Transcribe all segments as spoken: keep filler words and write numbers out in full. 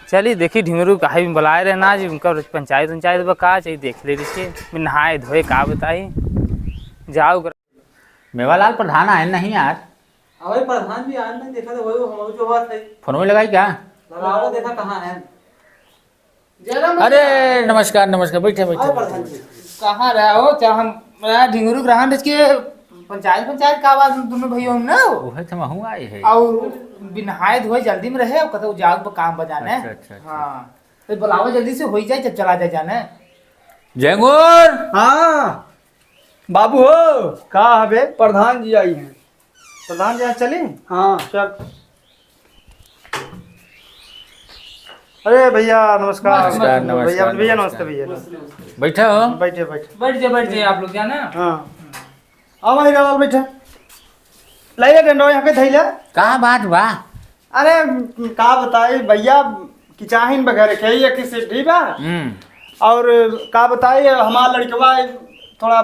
चली देखी ढिंगरू काहे बुलाए रहे ना जी, उनका पंचायत उंचायत बा का, चली देख ले रिसके। मैं नहाए धोए का बताई, जाओ। मेवालाल प्रधान आए नहीं यार। अबे प्रधान जी आए नहीं, देखा तो वही हम जो बात है। फोन में लगाई क्या? लगाओ, देखा कहाँ है। जय राम अरे भैया। नमस्कार, नमस्कार, बैठे, बैठे, आए बैठे, प्रधान जी। बैठे। कहाँ रहा हो? चाहे हम, आ, ढिंगरू ग्रहण के पंचायत, पंचायत का आवाज दोनों भैया हम ना हो। वही तो महू आए है। और बिनहाए धोए जल्दी में रहे, और कतौ जाओ ब-, काम बजाने। अच्छा, अच्छा, अच्छा। हाँ, तो बुलावा जल्दी से, हो ही जाए, जब चला जाए जाने। झिंगुर! हाँ, बाबू हो। का हबे? प्रधान जी आई हैं। प्रधान जी यहाँ चली? हाँ। चल। अरे भैया, नमस्कार। नमस्कार, नमस्कार, भैया, भैया, नमस्कार। नमस्ते भैया, नमस्ते। बैठा हो। बैठे, बैठे। बैठ जाए, बैठ जाए आप लोग, क्या ना? हाँ। आओ भाई, लाल बैठा। लाइए डंडो यहाँ के धैला। का बात बा? अरे, का बताई भैया, कि चाहिन बगैर के ही एक सीढ़ी बा। हम्म। और का बताई, हमार लड़कवा थोड़ा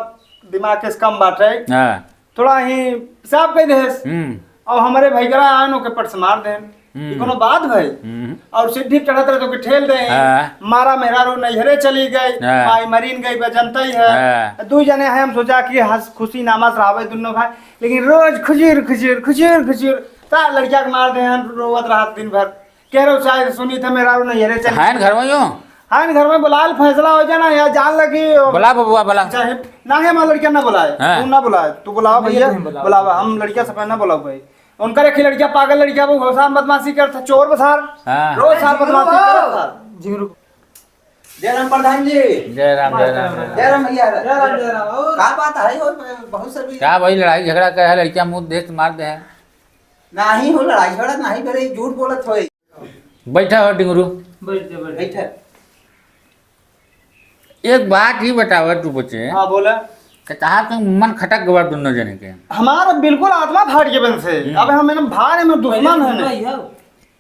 दिमाग के कम बाटे। हाँ। थोड़ा ही पेशाब कर देस। हम्म। और हमरे भैगरा आन ओके पट से मार देन। हम्म। ई कोनो बात भई? हम्म। और सीढ़ी चढ़त रहे तो ओके ठेल दे। हाँ। मारा मेहरारू नैहरे चली गई, हाँ। माई मरीन गई बा, जनता ही है। हाँ। दू जने हैं, हम सोचा कि हंस खुशी नामा से रहबे दुन्नो भाई, लेकिन रोज खुजूर, खुजूर, खुजूर, खुजूर, ता लड़किया के मार दे हैं, रोवत रहत दिन भर। कह रहे हो, शायद सुनी था मेहरारू नैहरे चली। हैं घर में यो? हैं घर में, बुलाए, फैसला हो जाना यार, जान लगी। बुला बबुआ, बुला। चाहे, ना है, हमार लड़किया ना बुलाए, हाँ। तू ना बुलाए, तू बुलाओ भैया, भैया, तुम बुलाओ। बुलावा, हम लड़किया सब ना बुलाओ भाई। उनका रखी लड़किया, पागल लड़किया, वो घोषा बदमाशी करता, चोर बसार, हाँ। रोज सार बदमाशी करता। झिंगरू। जय राम प्रधान जी। जय राम, जय राम, जय राम। जय राम भैया। जय राम, जय राम। और का बात है हो, बहुत सभी का भाई लड़ाई झगड़ा करे है, लड़किया मुंह देख मार दे है। नाही हो, लड़ाई झगड़ा नाही करे, झूठ बोलत होए। बैठा हो ढिंगरू। बैठ जा, बैठ जा। बैठा। एक बात ही बतावा तू बच्चे। हाँ, बोला। कि तहार तो मन खटक गवा दोनों जने के। हमारा बिल्कुल आत्मा फाट के बन से। हम्म। अब हम एकदम भारे में दुश्मन पहले है सुन ना। रही हो,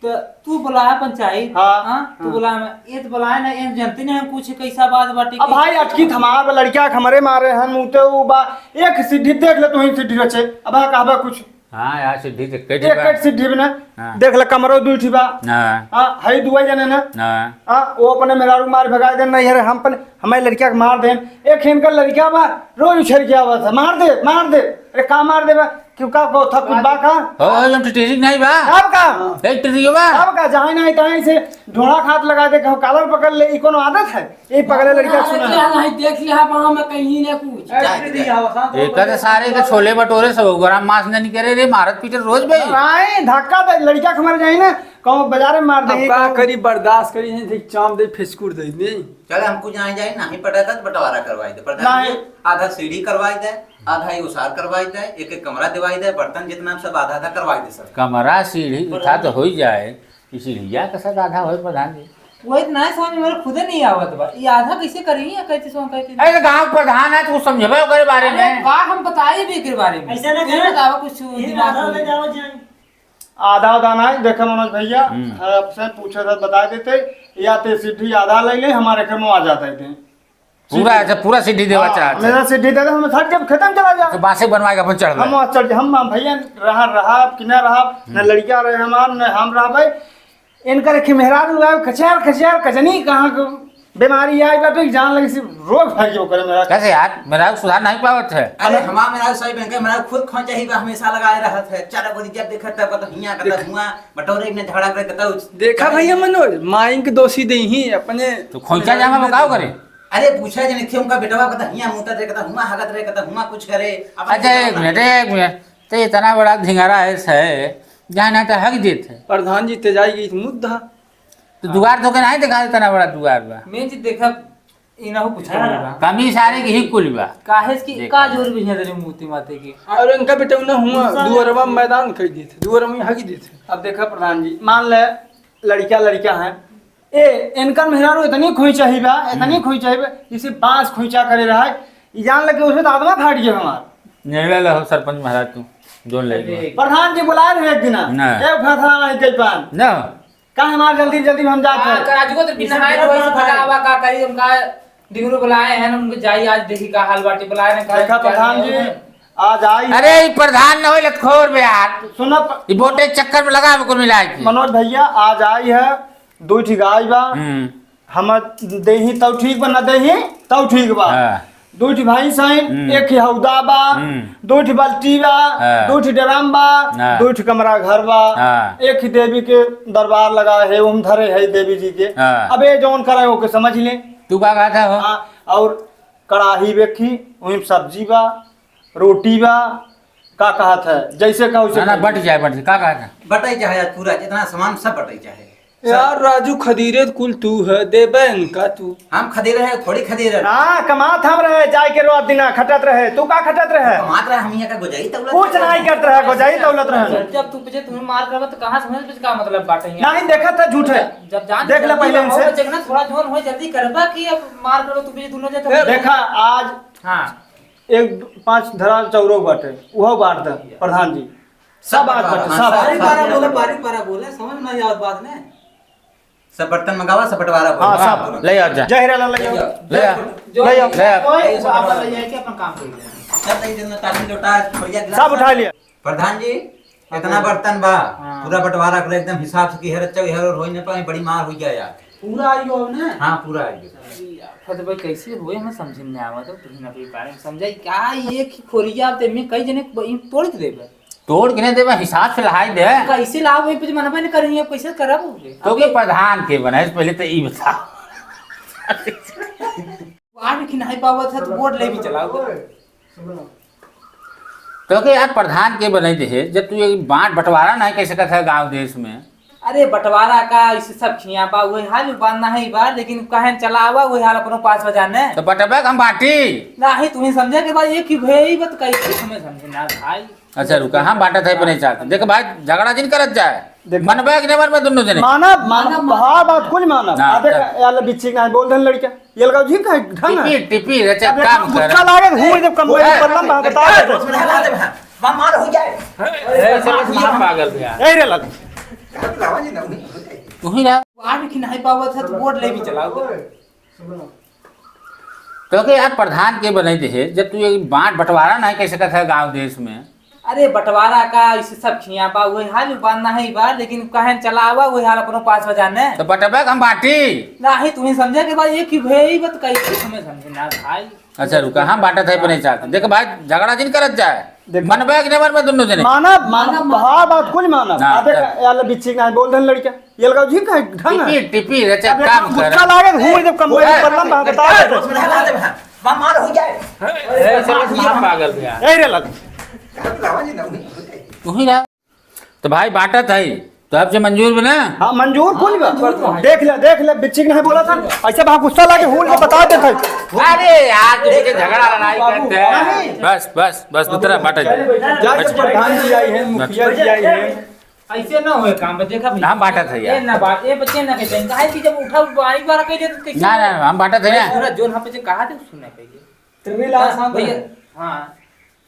तो तू बुलाया पंचायत, हाँ, हाँ, तू हाँ। बुलाया मैं, ये तो बुलाया ना, ये जनती नहीं हम कुछ कैसा बात बाटी अब की। भाई अटकी थमार लड़किया के हमरे मारे हन मुते उ बा, एक सीढ़ी देख ले तू ही सीढ़ी रचे, अब हाँ कहबा कुछ। हाँ यार, सीढ़ी तो कई एक बा। एक सीढ़ी बना। हाँ। देख ले, कमरो दुई ठी बा। हाँ। हाँ, हई दुआ जने ना। हाँ। हाँ, वो अपने मेहरारू मार भगाए देन, नहीं, अरे हम अपने, हमारे लड़किया के मार देन। एक इनका लड़किया बा, रोज उछल के आवत है, "मार दे, मार दे।" अरे का मार देबा? क्यों, का, को था कुछ बा का? हो, हो, जब टिटरी नहीं बा। अब का? एक टिटरी बा। अब का? जहाँ नहीं तहाँ से ढोड़ा खात लगा दे, कहूँ कालर पकड़ ले, ई कोनो आदत है? ए पगले लड़का सुना है। देख लिया, देख लिया, वहाँ में कहीं ना कुछ। ए, दीदी, आओ, शांत हो। एकर सारे के छोले भटूरे सब, ओकरा मांस नहीं करे रे, मारत पीटत रोज बे। आए, धक्का दे, लड़का के मर जाए ना, कहूँ बाजार में मार दे, अब का कहूँ करी, बर्दाश्त करी, नहीं, ठीक चाम दे, फिसकुर दे, नहीं। चले, हमको जहाँ जाए, ना ही पटा था, तो बंटवारा करवाई दे। प्रधान नहीं। जी, आधा सीढ़ी करवाई दे, आधा ही उसार करवाई दे, एक एक कमरा दिवाई दे, बर्तन जितना सब आधा आधा करवाई दे सर। कमरा सीढ़ी उठा तो हो ही जाए, ई सीढ़िया के साथ आधा होए प्रधान जी। वही तो ना समझ में मेरे खुदे नहीं आवत बा। ये आधा कैसे करी या कैसे सो कैसे? अरे तो गांव प्रधान है तो कुछ समझबे ओकरे बारे अरे में। का हम बताई भी के बारे में? ऐसे ना ये करे। बताओ कुछ ये दिमाग आधा में। ले जाओ जी। आधा आधा ना है, देखे मनोज भैया, हम्म। आपसे पूछे था बता देते, या तो सीढ़ी आधा ले ले, हमारे के मुआ जाता है। पूरा, अच्छा, पूरा सीढ़ी देवा हाँ, चाहत है। मेरा सीढ़ी दे दे, हम हट के खेतन चला जा। तो बासे बनवा के अपन चढ़ ले। हम वहाँ चढ़ के, हम, हम भैया रहा, रहा, कि ना रहा, न हम्म। लड़किया रहे हमार, न हम रहा भाई। इनका रखी मेहरारू आए, कचार, कचार, कजनी कहाँ के बीमारी आई बाटे, जान लगे से रोग फैल गयो करे मेरा। कैसे यार? मेरा सुधार नहीं पावत है। अरे हमार मेरा सही बैंक है, मेरा खुद खोंचा ही बा, हमेशा लगाए रहत है। चार बजे जब देखत है, कतौ हियाँ, कतौ हुआँ, बटोरे में झगड़ा करे, कतौ देखा भैया मनोज, माई के दोषी दे ही अपने तो खोंचा जामा में का करे? अरे पूछा जे नहीं थे उनका बेटवा, कतौ हियाँ मुतत रहे, कतौ हुआँ हगत रहे, कतौ हुआँ कुछ करे। अपन अच्छा, एक मिनट, एक मिनट। तो इतना बड़ा ढिंगारा है, है, जहाँ ना तो हग देत है। प्रधान जी, ते जाएगी मुद्दा। तो दुआर तो के नहीं देखा, इतना बड़ा दुआर बा। मैं जी देखा, इनहु कुछ कमी बा। कमी सारे की ही कुल बा। काहे कि देख। का जोर भी है तेरे मूर्ति माते की। और इनका बेटा उन्हें हुआ, दुआरवा मैदान कर देते, दुआर में हग देते। अब देखा प्रधान जी, मान ले लड़का लड़का है, ए, इनकर मेहरारू इतनी खोइचा ही बा, इतनी हम्म। खोइचा ही बा, जैसे बांस खोइचा करे रहा है। ई जान लगे उसमें तो आत्मा फाट गया हमार। निर्णय लो सरपंच महाराज तू, जोन ले लो। प्रधान जी बुलाए रहे एक दिन। ना। ए, फैसला नहीं कर पान। ना। का हमार जल्दी जल्दी में हम जात हाँ, हैं। कर आज को तो बिना आए रोए से भगावा का करी उनका डिगरू बुलाए हैं, उनको जाई आज देखी का हाल बाटी बुलाए हैं, देखा प्रधान जी, आज आई अरे, ई प्रधान न होई लतखोर बे यार। सुनो प- ई वोटे चक्कर में लगा हमको मिलाए के। मनोज भैया, आज आई है, दुइ ठी गाय बा। हम्म। हम देही तउ ठीक बा, न देही तउ ठीक बा। हाँ। दुइ ठी भैंस है, हम्म। एक ही हौदा बा, हम्म। दुइ ठी बाल्टी बा, हाँ। दुइ ठी ड्रम बा, हाँ। दुइ ठी कमरा घर बा, हाँ। एक ही देवी के दरबार लगा है, ओम धरे है देवी जी के। हाँ। अब ये जौन करे ओके समझ ले। तू का कहत है हो? हाँ, और कड़ाही बेखी, वहीं सब्जी बा, रोटी बा, का कहत है, जैसे कहो उसे ना, ना, करिए। बट जाए, बट जाए, का कहत है? बटाई चाहे आज पूरा, जितना सामान सब बटाई चाहे। यार राजू, खदीरे कुल तू है, देबे इनका तू। हम खदीरे है, थोड़ी खदीरे। ना, कमात हम रहे, जाए के रोज दिना खटत रहे, तू का खटत रहे? कमात रहे, हम यहाँ का गोजाई तौलत कुछ रहे। नहीं करत रहे, गोजाई तौलत रहे। जब, जब तू पीछे तुम्हें मार करबा तो कहाँ से, समझ पीछे का मतलब बात है यहाँ? नहीं, देखत है, झूठ है। जब जान देख ले जल्दी पहले हो, इनसे। तो देखना थोड़ा जोन हो, जल्दी करबा कि अब मार करो तू पीछे दोनों जगह। ए, देखा, आज हाँ। एक दो, पाँच धरा चौरो बाटे, उहो बांट दे, प्रधान जी। सब बात बाटे, हाँ, सब। बारी बारा बोले, बारी बारा बोले, समझ में आई आवत बात ने। सब बर्तन मंगावा, सब बंटवारा बोले। हाँ, हाँ, सब। ले आ जा। जय हिरालाल ले आओ। ले आ। जो ले आओ। ले आ। कोई आप ले आके अपन काम कर ले। सब दे देना, ताली लोटा, थरिया, गिलास, सब उठा लिया। प्रधान जी, इतना बर्तन बा, हाँ। पूरा बंटवारा कर एकदम हिसाब से कि हेर अच्छा, हेर और होई ना पाए, बड़ी मार हो जाए यार। पूरा आई हो ना? हाँ, पूरा आई हो। अरे यार, फतेह भाई, कैसे होए, हमें समझ में ना आवा, तो तुम ना कोई कारण समझाई, क्या ये कि खोरिया ते में कई जने ब-, इन तोड़ के देबे? तोड़ के नहीं देबे, हिसाब से लहाई दे। कैसे लाओ, वहीं पे जो मनबे नहीं करेंगे, अब कैसे करब? तो के अभी प्रधान के बनाए, पहले तो ई बता। वाह, लेकिन नहीं पावत है, तो वोट ले भी चलाओ। तो के यार प्रधान के बनाई दे है, जब तू ये बांट बंटवारा नहीं कर सकत है गांव देश में। अरे बंटवारा का, इसे सब खिया बा, वही हाल बा, नहीं बा, लेकिन कहें चला आवा, वही हाल अपनो पास बजा ने। तो बटबे हम बांटी। नहीं, तुम्हें समझे के बाद ये कि भाई बात कैसे हमें समझे ना भाई। अच्छा रुका, हम बांटत है पर नहीं चाहते। देख भाई, झगड़ा जिन करत जाए। देख। मनबे कि नहीं मनबे दोनों जने? मानब, मानब, मानब। हाँ, बात कुल मानब। हाँ, आ देख, चल। यार बिच्छी का है, बोल देन लड़का। ये लगाओ जी का ढंग है। टिपी, टिपी, अच्छा, अब काम गुस्सा कर। लागे, घूर जब कमरे में पड़लम, बा, बता दे। बा मार हो जाए। ए, चलो, ये पागल भैया। ए रे लाल। तू ही रहा। वाह, लेकिन नहीं पावत है, तो वोट ले भी चलाओ। तो के यार प्रधान के बनाई दे है, जब तू ये बांट बंटवारा नहीं कर सकत है गांव देश में। अरे बंटवारा का, इसे सब खिया बा, वही हाल बा, नहीं बा, लेकिन कहें चला आवा, वही हाल अपनो पास बजा ने। तो बटबे हम बांटी। नहीं, तुम्हें समझे के बाद ये कि भाई बात कैसे हमें समझे ना भाई। अच्छा रुका, हम बांटत है पर नहीं चाहते। देख भाई, झगड़ा जिन करत जाए। देख। मनबे कि नहीं मनबे दोनों जने? मानब, मानब, हाँ, बात कुल मानब। हाँ, आ देख, चल। यार बिच्छी का है, बोल देन लड़का। ये लगाओ जी का ढंग है। टिपी, टिपी, अच्छा, अब काम गुस्सा कर। लागे, घूर जब कमरे में पड़लम, बा, बता दे। बा मार हो जाए। ए, चलो, ये पागल भैया। ए रे लाल। तू ही रहा। तो भाई बांटत है, तो आपसे मंजूर बना? हाँ, मंजूर कुल बा। हाँ, मंजूर बा। देख ले, देख ले, बिच्छी नहीं बोला था। ऐसे बा गुस्सा लागे, हूल के बता देता है। अरे यार, तुम के झगड़ा लड़ाई करते हैं। नहीं। बस, बस, बस, उतरा, बांटा जा। जा, जा, प्रधान जी आई हैं, मुखिया जी आई हैं। ऐसे ना होए काम, बस देखा भैया। हम बांटत है यार। ए ना बा-, ए बच्चे ना कहते हैं, काहे कि जब उठा बारी बार कह दे तो कैसे ना, ना, होए? ना, हम बांटत है ना। पूरा जोन यहाँ पे जो कहा थे, सुना पहले। तेरे लिए आसान भैया, है। हाँ,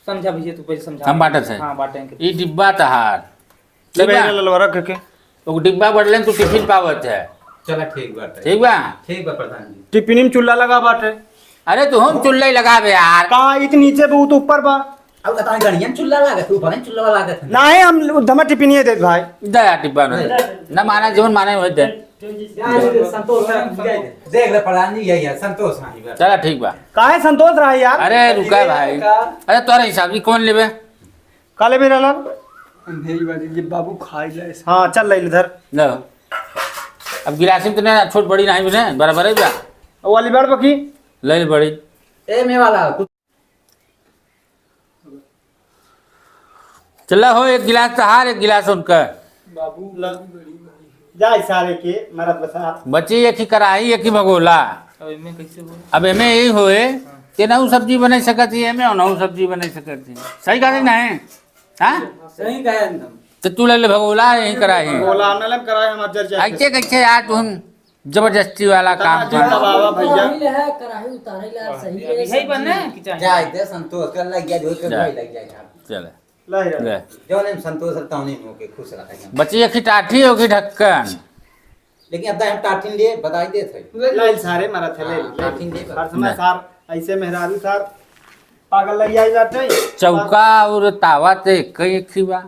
समझा भैया, तू पहले समझा। हम बांटत है। हाँ, बांटेंगे। ई डिब्बा तहार। ले ठीक बा? भैया, ललवा रख के। वो डिब्बा बढ़ले तू टिफिन पावत है। चला, ठीक बात है। ठीक बा? ठीक बा, प्रधान जी। टिफिन में चूल्हा लगा बाटे। अरे, तू हम चूल्हा ही लगावे यार। कहाँ, इत नीचे बहुत ऊपर बा। अब कता गड़ियन चूल्हा लागत, ऊपर में चूल्हा लागत है। नाही, हम उधमा टिफिनिए देत भाई। दे यार डिब्बा में। नहीं। ना माना, जीवन माने हुए दे। संतोष है, देख ले प्रधान जी, यही है, संतोष नाही बस। चला, ठीक बा। काहे संतोष रहा यार? अरे, रुका भाई। अरे, तोरा हिसाब से कौन लेबे? का लेबे रहला? अंधेरी बाजी, ये बाबू खाई ले। हाँ, चल ले इधर। लो। अब गिलासी में तो नहीं, छोट बड़ी नहीं बने, बराबर है बा। वो वाली बड़ बकी? ले ले बड़ी। ए, मैं वाला, कुछ चला हो, एक गिलास तहार, एक गिलास उनका। बाबू, ल-, जा सारे के मरद बसात। बची एक ही कराही, एक ही भगोला। अब एमे कैसे होए? अब एमे यही होए हाँ। कि नहू सब्जी बनाई सकत ही, एमे नहू सब्जी बनाई सकत ही। सही कहा कि नहीं? हाँ? सही कहा एकदम। तो तू ले ले भगोला, यही कराही। भगोला, ना ले कराही, हम जर जाए। ऐसे कैसे यार तुम? जबरदस्ती वाला काम जी, कर। दबावा भैया। कराही ले है, कराही उतारे ला, सही है, यही सब्जी। बने कि चाहिए? जाए दे संतोष, कर लग गया, जो कर जा। वही लग जाए खाना। चले। ले जा। ले। जौन हम संतोष रहता, उन्हीं में होके खुश रहता है। बची एक ही टाठी होगी ढक्कन। लेकिन अब हम टाठिन लिए बताई देत है। ले सारे मारा थे, ले, हाँ, ले। टाठिन लिए हर समय ले। सार ऐसे मेहरारू सार पागल लग जाए जाते हैं। चौका और तावा ते कई एक ही बा।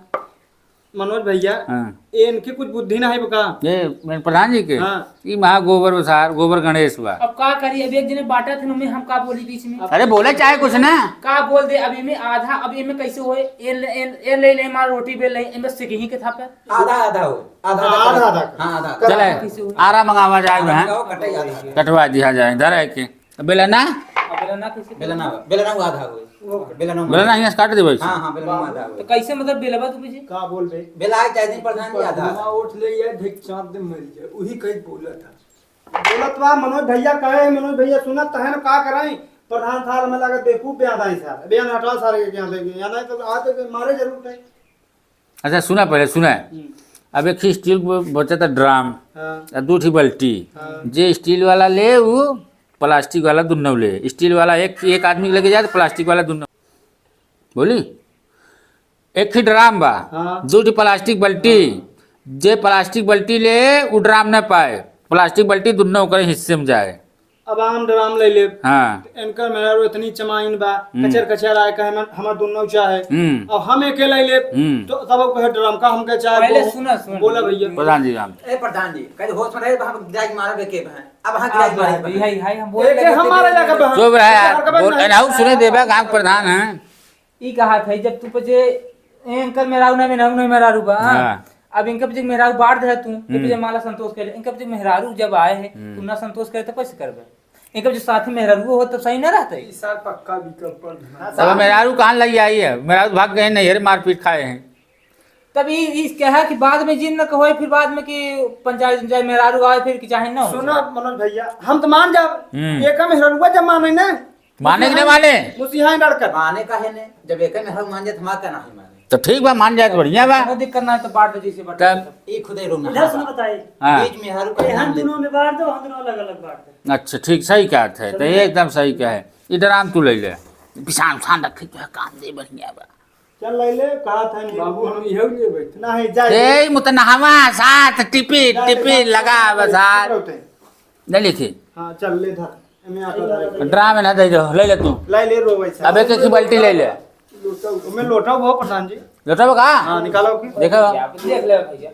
मनोज भैया, हाँ। ए इनके कुछ बुद्धि ना है बका? ये मेरे प्रधान जी के? हाँ। ई महा गोबर बसार, गोबर गणेश बा। अब का करी, अब एक जने बांटा थे, उनमें हम का बोली बीच में? अरे बोले चाहे कुछ ना। का बोल दे, अब इमे आधा, अब इमे कैसे होए? ए ले, ए, ए ले, ले हमार रोटी बेल ले, इमे सिकही के था पे। आधा आधा हो, आधा आधा, आधा आधा। आधा। हाँ, आधा आधा। चले, कैसे होए? आरा मंगावा जाए, आधा हाँ? मंगाओ, कटाई आधा आधा। कटवा दिया जाए, धर है के। बेलना? अब बेलना कैसे? बेलना, बेलना हुआ आधा हुए। बेलना हुआ। बेलना हियाँ से काट देबै। हाँ, हाँ, बेलना हुआ आधा हुए। तो कैसे मतलब बेलबा तू मुझे? का बोल बे? बेला चाहे दिन प्रधान जी आधा। धुआं उठ ले ये धिक चाँद दे मर जाए। उही कहीं बोला था। बोलत बा मनोज भैया कहे, मनोज भैया सुनत है ना का कराई? प्रधान साहब में लगे बेवकूफ बयान आई साहब। बयान हटाओ सारे के यहाँ देंगे। या नहीं तो आज तो मारे जरूर थे। अच्छा, सुना पहले, सुना। हम्म। अब एक ही स्टील ब-, बचा था ड्राम, हाँ। आ दू ठी बल्टी। हाँ। जे स्टील वाला ले, वो प्लास्टिक वाला दुन्नौ ले। स्टील वाला एक, एक आदमी लेके जाए, तो प्लास्टिक वाला दुन्नौ। बोली? एक ही ड्राम बा, हाँ। दू ठी प्लास्टिक बल्टी। हाँ। जे प्लास्टिक बल्टी ले, वो ड्राम न पाए। प्लास्टिक बल्टी दुन्नौ ओकरे हिस्से में जाए। अब हम ड्राम ले लेब। हाँ। इनकर मेहरारू इतनी चमाइन बा, हम्म। कचर कचर आए कहे, "मन-, हमार दुन्नौ चाहे।" हम्म। अब हम एके ले लेब, हम्म। तो तब वो कहे, "ड्राम का हमके चाहे।" पहले वो सुना, सुना। बोला भैया। प्रधान जी, राम। ए प्रधान जी, कल होश में रहे, हम गिराई मारब एके बहन। अब हाँ, गिराई हाँ, मारे भाई, बहन। हाय, हाय, हम बोले एके लगे हम मारे थे, जाके बहन। चुप रहे यार, हमारे बोल, बहन। अरे, आओ, सुने देबा, गाँव प्रधान हैं। ई कहा था, जब तू पचे, ए, इनकर मेहरारू ना, मेहरारू ना, मेहरारू बा। हाँ। अब इनके पीछे मेहरारू बांट दे तू, तो हम्म। पीछे माला संतोष करे। इनके पीछे मेहरारू जब आए हैं, हम्म। तू ना संतोष करे तो कैसे करबे? इनके पीछे साथ में मेहरारू हो तो सही ना रहते। ई साल पक्का विकल्प पर ध्यान। तब मेहरारू कहाँ लग आई है? मेहरारू भाग गए नहीं, अरे मारपीट खाए हैं। तब ई, ई कहा कि बाद में जिन न कहो, फिर बाद में कि पंचायत, पंचायत मेहरारू आए, फिर कि चाहे ना हो। सुना मनोज भैया, हम तो मान जाब। हम्म। एक मेहरारू जब माने ना, माने कि नहीं माने? मुसिहाई लड़कर। माने काहे ने? जब एक में हर मान जाए, तो माँ का नहीं माने। तो ठीक बा, मान जाए तो बढ़िया बा। कोनो दिक्कत ना है, तो बांट दो, जैसे बांट तब दो। ई खुदे रूम में इधर से बताई। हाँ। बीच में हर कोई ये हम नाम ले। दोनों में बांट दो, हम दोनों अलग-अलग बांट दो। अच्छा, ठीक, सही कहा थे, तो ये एकदम सही कहा है। ई ड्राम तू ले ले, पिसान उसान रखे तो है, काम दे बढ़िया बा। चल ले ले, कहा था नहीं। बाबू, हम इहौ लेबै। नहीं, जाए। ए, मुतनहवा साथ टिपी, जाए, टिपी जाए, लगा जाए, बस हाथ। रहते। ले लिखी। हाँ, चल ले धर। एमे आटा डाल। ड्राम में ना दे दो, ले ले तू। ले ले रो भाई साहब। अब एक एक की बाल्टी ले ले। लोटा, मैं लोटा वो प्रधान जी। लोटा वो का? हाँ, निकालो की। देखो। देख ले भैया।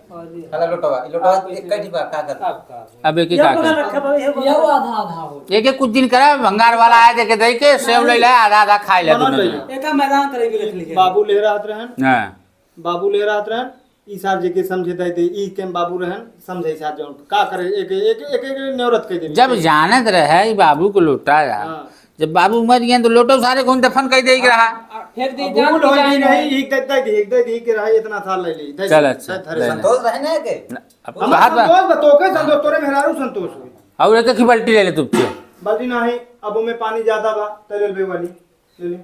हला लोटवा, लोटवा एक कटी बा, का कर? अब एक एक ये का बना कर? रखा भाई, ये ये वो बना आधा आधा हो। एक एक कुछ दिन करा, भंगार वाला आए देखे दे के सेव ले ले, आधा आधा खाए ले मनोज दोनों भैया। जने। एका मैदान करे के लिख लिखे। बाबू ले रहत रहन। हाँ। बाबू ले रहत रहन। ई साहब जी के समझे दे दे, ई के बाबू रहन, समझे साहब जौन का करे, एक, एक, एक, एक न्योरत कह दे। जब जानत रहे ई बाबू को लोटा रहा, हाँ। जब बाबू मर गए तो लोटो सारे कौन दफन कर दे रहा। आ, फेंक दे, अब जान भूल के हो जान गई है। नहीं, एक दे, दे, एक दे, दे के रहा, इतना साल ले ली, दे, चल, दे, अच्छा, दे, धरे ले ले। संतोष रहने के? न, अब हमार कहा था? संतोष बा, तोके संतोष, तोरे मेहरारू संतोष हुई। और एक, एक ही बाल्टी ले ले तुझसे। बाल्टी ना है, अब में पानी ज्यादा बा, तले ले वाली, ले ले।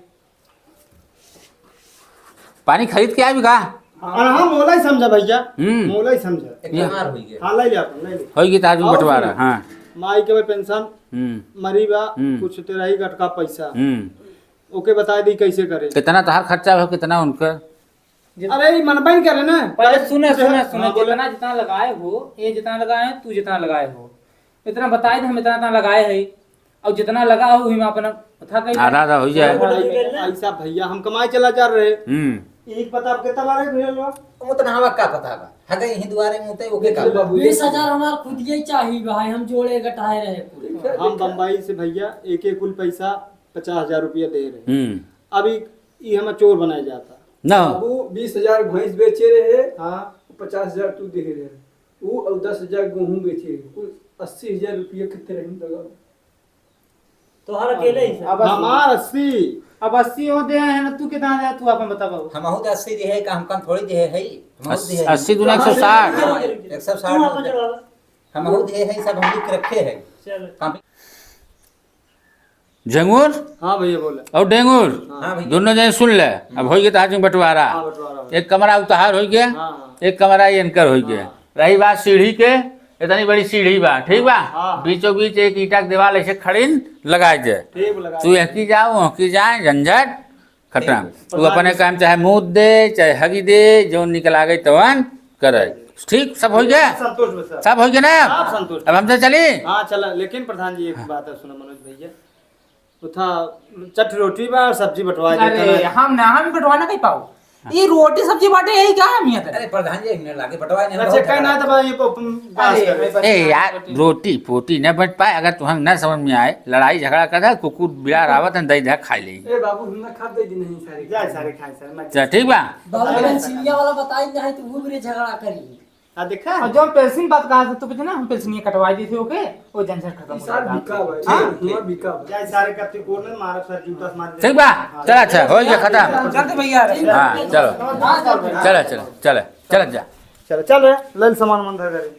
पानी खरीद के आबी का? हाँ, हाँ, मोला ही समझा भैया, हम्म। मोला ही समझा। एक बीमार हुई गया। हाँ, ले ले अपन, ले ले। होई गई तो आज और बंटवारा, सुनो, हाँ। माई के भाई पेंशन, हम्म। मरी बा, हम्म। कुछ तेरा ही गटका पैसा। हम्म। ओके बता दी कैसे करे। कितना तहार खर्चा हो, कितना उनका? अरे, ई मनबे नहीं करे ना। पहले सुना, सुना, सुना, हाँ, बोले। जितना, जितना लगाए हो, ये जितना लगाए हो, तू जितना लगाए हो, इतना बताए दे, हम इतना, इतना लगाए है। और जितना लगा हो, वही में अपना था कहीं आधा, आधा हो जाए। भाई, ऐसा भैया, हम कमाए चला जा रहे। हम्म। एक पता आप कितना बार है भैया लोग? वो तो हमारा का पता बा। हगे यही दुआरे में होते, ओके का? बीस हजार हमार खुद यही चाहिए भाई, हम जोड़े घटाए रहे पूरे। हम बम्बई से भैया एक एक कुल पैसा पचास हजार रुपया दे रहे। हम्म। अभी ई हमें चोर बनाया जाता। ना। बाबू बीस हजार भैंस बेचे रहे, हाँ। पचास हजार तू दे रहे। ऊ और दस हजार गेहूं बेचे रहे। कुल अस्सी हजार रुपया कितने रहे लगा? तोहर अकेले ही, सर। अब हमार अस्सी। अब अस्सी हो दे है ना, तू कितना दे, तू अपन बता बाबू। हमहू तो अस्सी दे है, का हम कम थोड़ी दे है, हमहू दे है। अस्सी दूना एक सौ साठ। हाँ, एक सौ साठ तू अपन होते। जोड़वा। हमहू दे है, सब हम लिख के रखे है। चलो। कॉपी। झंगुर हाँ भैया, बोले। और डेंगुर, हाँ। हाँ भैया। दोनों जने सुन ले। अब होई गया तहार बंटवारा। हाँ, बंटवारा हो गया। एक कमरा उतार होई गया, हाँ, हाँ। एक कमरा ये इनकर होई गया। हाँ। रही बात सीढ़ी के, इतनी बड़ी सीढ़ी बा, ठीक बा? हाँ। बीचों बीच एक ईंटा के दीवार ऐसे खड़ीन लगाए दे। ठीक लगा। तू यहाँ की जाओ, वहाँ की जाए, झंझट खत्म। ठीक। तू अपने काम चाहे मुँह दे, चाहे हगी दे, जो निकल आ गई तवन करे। ठीक, सब हो गया? संतोष बा सर। सब हो गया ना? आप संतोष। अब हमसे चली? हाँ, चला। लेकिन प्रधान जी, एक हाँ। बात है, सुनो मनोज भैया, उठा चट रोटी बा और सब्जी बंटवा दे, अरे, खाना। हम ना, हम बंटवा ना कहीं पाओ। ई रोटी सब्जी बाटे, यही का अहमियत है? अरे प्रधान जी, इन्हें लाके बंटवाए नहीं, अच्छा, बहुत कहना झगड़ा। तो भाई, ये प-, प-, पास अरे, कर। ए यार, रोटी पोटी न बंट पाए, अगर तुहंग न समझ में आए, लड़ाई झगड़ा कर दे, कुकुर बिलार आवत है, दई दे खाई ले। ए बाबू, हम ना खाब, दे दी नहीं सारे। जा सारे खाए, सारे, मत चल, ठीक बा? बाबू, पेंसिलिया वाला बताई नहीं तो वो भी झगड़ा करी। आ, देखा? और जो पेंसिल बात कहा था, तू कितना हम पेंसिल ये कटवा दी थी, ओके? वो झंझट खत्म हो सार जाएगा। बिका भाई, हाँ? हुआ बिका भाई। जा सारे कत्ती कोने मारब सर, जूता से मार दे। ठीक बा? हाँ। चल, अच्छा, हो गया, खत्म। चलते भैया। हाँ, चलो। चलो, चलो, चलो, चलो, जा। चलो, चल रे, ले सामान मन धर करे।